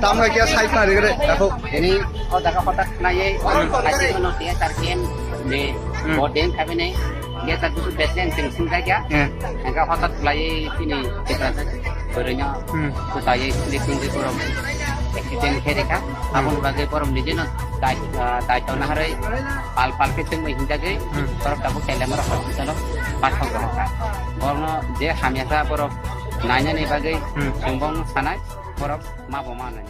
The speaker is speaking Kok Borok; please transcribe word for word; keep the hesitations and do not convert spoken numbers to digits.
Tamra kya side na rigre, dakho. Ini, oh, daga hotak na ye, side no tiya tar ken, de, Hmm. Bo den khabe ne, ye tar dusu besen ting sing kha kya. Hmm. Engka hotak lai tini kita se, boroino, Hmm. Kuta ye, sili sing de borok, accident khe rikha, Hmm. Aboni bagwi borok nijeno dai-, ah, daityo naharwi pal pal khe tongwi hinjagwi, Hmm. Borok tabuk Teliamura hospital o pathok rokha. Borokno je hamya kha borok nainani bagwi Hmm. Chwng bong sanai, borok ma bo ma nai.